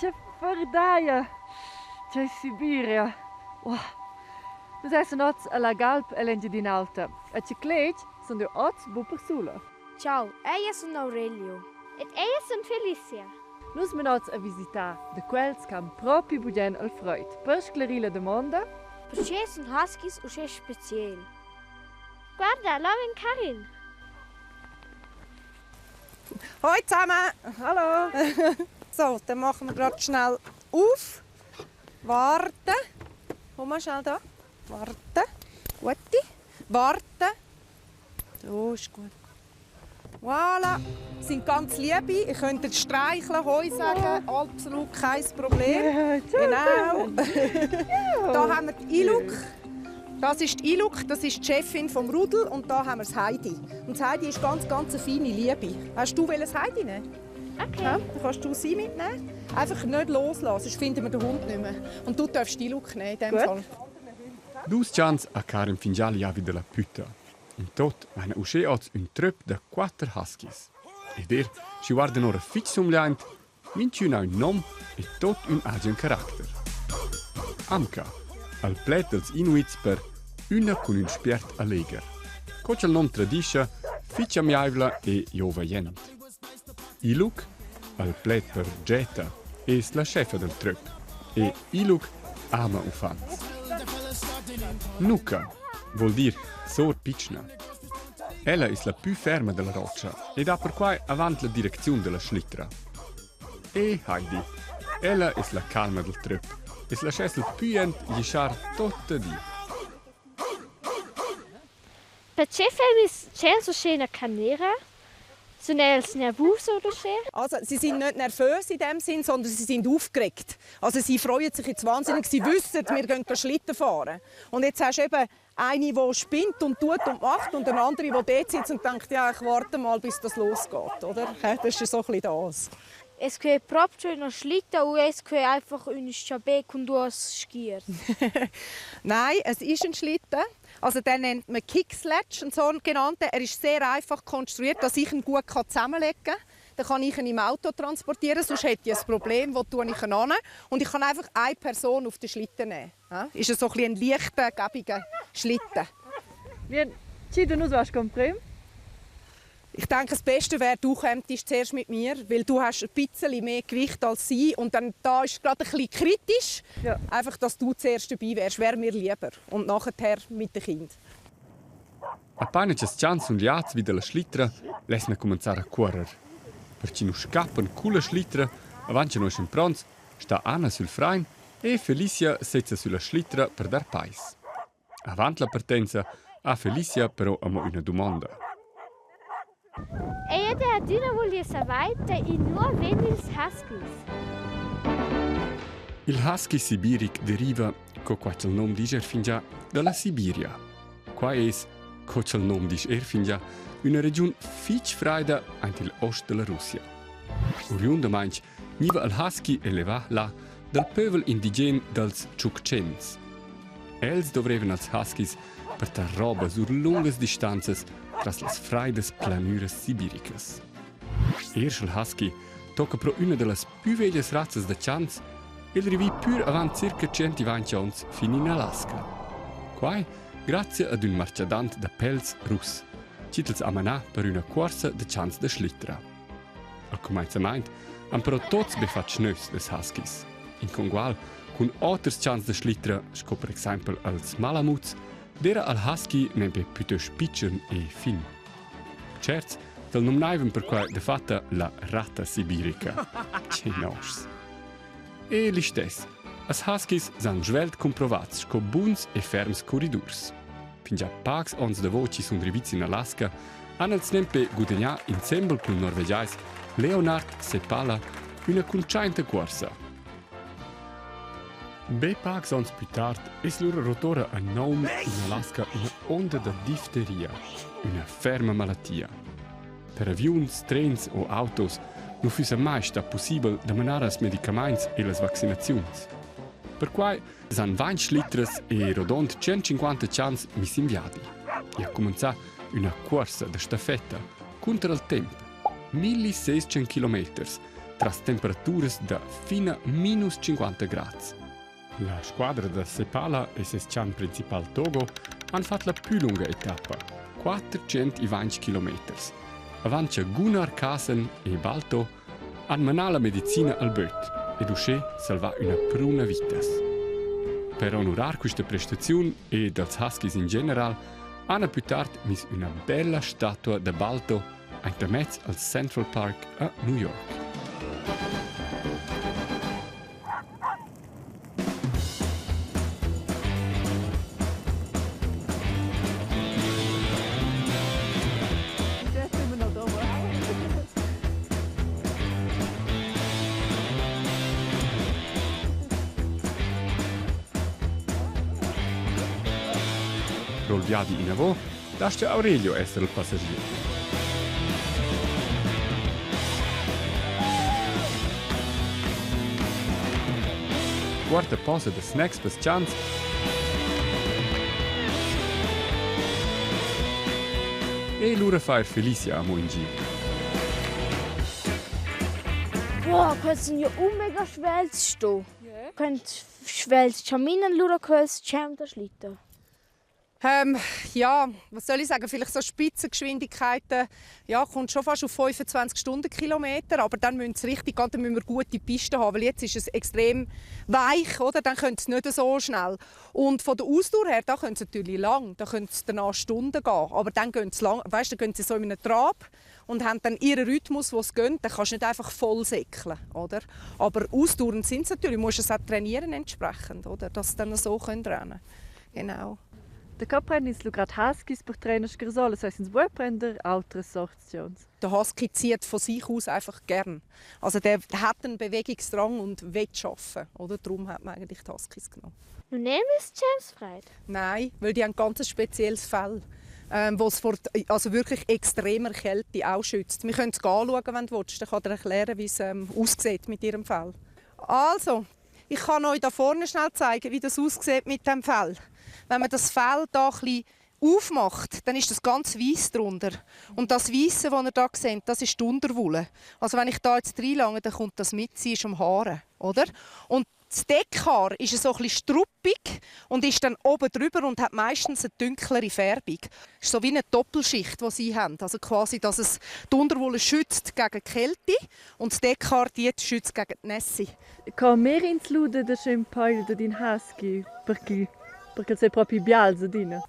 Che ferdaia! Che Sibiria! Oh. Nus essan oz alla Galp ell'Engiadin'Alta. E che cletg sun jeu oz bu persula. Ciao, ella sun Aurelio. Ed ella sun Felicia. Nus mein oz a visitar da quels che han propi bugen il freud. Per sclerir la damonda. Perché sun huskies uschè speziel? Guarda, là vegn Karin. Hoi zusammen! Hallo! So, dann machen wir gerade schnell auf. Warten. Komm mal schnell da. Warten. Gute. Warten. So ist gut. Voilà. Sind ganz liebe. Ihr könnt streicheln, Hoi sagen. Absolut kein Problem. Genau. Da haben wir die Iluk. Das ist die Iluk, das ist die Chefin vom Rudel und da haben wir das Heidi. Und das Heidi ist ganz, ganz eine feine Liebe. Hast du welches Heidi nehmen? Okay. Ja, dann kannst du sie mitnehmen. Einfach nicht loslassen, sonst finden wir den Hund nicht mehr. Und du darfst die Iluk nehmen in dem Gut. Fall. Dus chans ha Karin fingià lià vi da la pütta. In tot vaina uschè hoz ün tröp da quatter huskies. Ed eir schi guardan ora fich sumgliaint, minchün ha ün nom e tot ün agen caracter. Amca, al pled dals Inuits per üna cun ün spiert alleger. Co cha'l nom tradischa, fich amiaivla e giovajent. Iluk, al pled per geta, es la schefa del tröp e Iluk ama uffants. Nuca vuol dir sor pitschna. Ella es la pü ferma della rotscha ed ha perquai avant la direcziun della schlittra. E Heidi, ella es la calma del tröp e laschess il pü jent glischar tuotta di. Perche fermis tschels uschè üna canera? Sun els nervus oder uschè? Also, sie sind nicht nervös in dem Sinn, sondern sie sind aufgeregt. Also sie freuen sich jetzt wahnsinnig. Sie wissen, wir gehen Schlitten fahren. Und jetzt hast du eben eine, die spinnt und tut und macht und eine andere, die dort sitzt und denkt, ja, ich warte mal, bis das losgeht. Oder? Das ist so ein bisschen das. Es que proprio üna schlitta u es que einfach ün schabè cun duos schiers? Nein, es ist ein Schlitten. Also den nennt man Kick-Sledge, einen sogenannten. Er ist sehr einfach konstruiert, dass ich ihn gut zusammenlegen kann. Dann kann ich ihn im Auto transportieren, sonst hätte ich ein Problem, wo tue ich ihn an. Und ich kann einfach eine Person auf den Schlitten nehmen. Ja? Ist so ein, bisschen ein leichter, gäbiger Schlitten. Lien, chi da nus vas comprim? Ich denke, das Beste wäre, du kommst zuerst mit mir, weil du hast ein bisschen mehr Gewicht als sie und dann da ist gerade ein bisschen kritisch. Ja. Einfach, dass du zuerst dabei wärst, wäre mir lieber. Und nachher mit dem Kind. Apaina cha's chans sun liats vi da la schlittra, lessna cumanzar a cuorrer. Per chi nu scappan culla schlittra avant cha no eschan pronts, sta Anna sül frain e Felicia sezza sülla schlittra per dar pais. Avant la partenza ha Felicia però amo üna dumonda. Ella d'he adüna vulieu savair da inua vegn ils huskies. Il husky sibiric deriva, co qua cha'l nom disch eir fingià, da la Sibiria. Qua es, co cha'l nom disch eir fingià, üna regiun fich fraida aint il ost da la Russia. Uriundamaing gniva il husky elevà là dal pövel indigen dals Tschukchens. Els dovrevan als huskies per tar roba sur lungas distanzas tras las fraidas planüras sibiricas. Eir sch'el husky tocca pro üna da las pü veglias razzas da chans, el rivi pür avant circa 120 ons fin in Alaska. Quai grazia ad ün marchadant da pels russ, chi tils ha manà per üna cuorsa da chans da schlittra. Al cumainzamaint han però tots be fat schnöss dels huskies. In congual cun oters chans da schlittra, sco per exaimpel als Malamuts, d'eira al husky nempe pütöst pitschen e fin. Tscherts dal nomnaivan perquai dafatta la ratta sibirica. Che noschs. E listess, as huskies s'han svelt cumprovats sco buns e ferms corridurs. Fingià pacs ons davo chi sun rivits in Alaska, han els nempe gudagnà insembel cul norvegiais Leonard Seppala üna cuntschainta cuorsa. Be pacs ons plü tard es lura rotora a Nome in Alaska üna onda da difteria, üna ferma malattia. Per aviuns, trens o autos nu füssa mai sta pussibel da manar als medicamaints e las vaccinaziuns. Perquai s'han vainch litras e rodond 150 chans miss in viadi. I ha cumanzà üna cuorsa da staffetta cunter al temp. 1600 kilometers. tras temperaturas da fin a minus 50 grads. La squadra da Sepala e ses chan principal Togo han fatg la plü lunga etappa, 420 kilometers, avant cha Gunnar Kaasen e Balto han manà la medicina al böt ed uschè salvà üna pruna vitas. Per onurar quista prestaziun e dals Huskies in general hana plü tard miss üna bella statua da Balto aintamez al Central Park a New York. Pro'l viadi inavo lascha Aurelio esser il passagier. Quarta posa da snacks per chans e lura fa Felicia amo in gir. Boah, quels sun ja mega svelts sto. Quant svelts chaminan lura quels tschem da schlitta. Ja, was soll ich sagen, vielleicht so Spitzengeschwindigkeiten, ja, kommt schon fast auf 25 Stundenkilometer, aber dann müssen sie richtig gehen, dann müssen wir gute Pisten haben, weil jetzt ist es extrem weich, oder? Dann können sie nicht so schnell. Und von der Ausdauer her, da können sie natürlich lang, da können sie danach Stunden gehen, aber dann gehen sie lang, weißt, dann gehen sie so in einem Trab und haben dann ihren Rhythmus, wo sie gehen, dann kannst du nicht einfach voll säckeln, oder? Aber ausdauernd sind sie natürlich, du musst es auch trainieren entsprechend, oder? Dass sie dann so rennen können. Genau. Da co prendin ins lu grad Huskies per trener scarsolas, sai ins buca prender autras sorts tgauns. Der Husky zieht von sich aus einfach gern. Also der hat einen Bewegungsdrang und will arbeiten, oder? Darum hat man eigentlich die Huskies genommen. Nun nehmen es James Freit. Nein, weil die haben ein ganz spezielles Fell, was vor also wirklich extremer Kälte auch schützt. Wir können es anschauen, wenn du willst. Dann kann ich dir erklären, wie es aussieht mit ihrem Fell. Also, ich kann euch da vorne schnell zeigen, wie das aussieht mit dem Fell. Wenn man das Fell da ein bisschen aufmacht, dann ist das ganz weiss drunter. Und das Weisse, das ihr da seht, das ist die Unterwolle. Also wenn ich da jetzt reinlange, dann kommt das mit, sie ist am Haaren, oder? Und das Deckhaar ist so ein bisschen struppig und ist dann oben drüber und hat meistens eine dunklere Färbung. Es ist so wie eine Doppelschicht, die sie haben. Also quasi, dass es die Unterwolle schützt gegen die Kälte und das Deckhaar die schützt gegen die Nässe. Co mer ins lude da schön peil da din Husky, perché perché sei propi bials adina.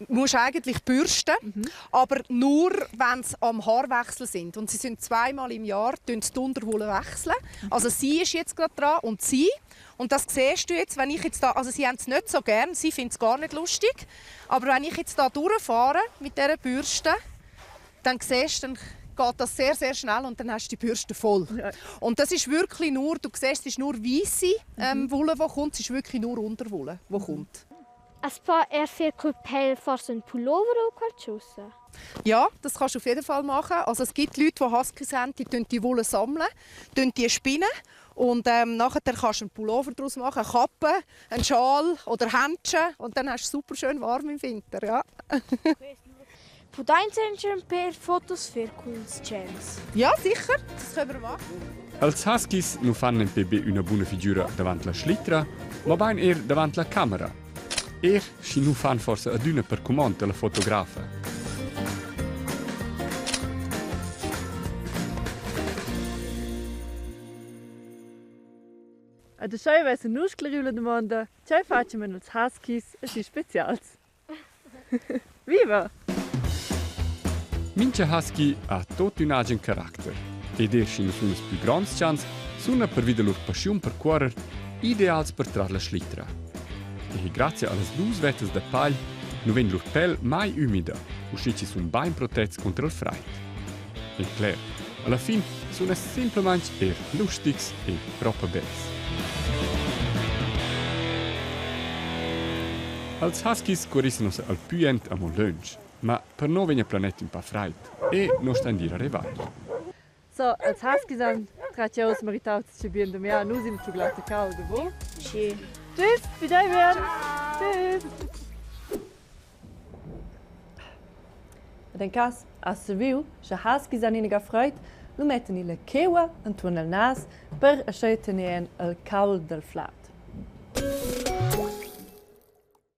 Musst eigentlich bürsten, aber nur, wenn sie am Haarwechsel sind. Und sie sind zweimal im Jahr, die Unterwolle wechseln. Also sie ist jetzt gerade dran und sie. Und das siehst du jetzt, wenn ich jetzt da, also sie haben es nicht so gern, sie finden es gar nicht lustig. Aber wenn ich jetzt da durchfahre mit dieser Bürste, dann siehst du, dann geht das sehr, sehr schnell und dann hast du die Bürste voll. Ja. Und das ist wirklich nur, du siehst, es ist nur weisse Wolle, die kommt, es ist wirklich nur Unterwolle, die kommt. Es po er fer cul pel forse ün pullover o qualchosa. Ja, das kannst du auf jeden Fall machen. Also es gibt Leute, die Huskies haben, die die Wolle sammeln, die spinnen und nachher kannst du einen Pullover daraus machen, eine Kappe, einen Schal oder Händchen und dann hast du es super schön warm im Winter. Ja. Pudains ein per fotos fer culs tschens. Ja, sicher, das können wir machen. Els Huskies nu fan nempe be üna buna figüra davant la schlittra, ma bain eir davant la camera. Eir schi nu fan forsa adüna per cumond alla fotografa. Ed uschè vessa nus sclariu la damonda, tgei facciamen els Huskies aschi specials? Viva! Mincha husky ha tot ün agen caracter. Ed eir schi nu sun ils plü gronds chans, suna pervi da lur paschiun per cuorrer ideals per trar la schlittra. E grazia a las duos vettas da pagl nu vegn lur pel mai ümida, uschè chi sun bain protets cunter il fraid. E cler, alla fin suna simplamaing eir lustigs e propa bels. Als Huskies currissan ussa al pü jent amo lönch, ma per no vegna planet ün pa fraid e no stain dir a revair. So, els Huskies han tratg meritaus schi bien da mia, nus im tschuglatta calda, wo? Sì. Tschüss, wiederhören. Tschüss. Ed en cas has saviu, sche huskies han inaga freid, lu metten la cheua entuorn il nas per aschia tener en il cauld dal flad.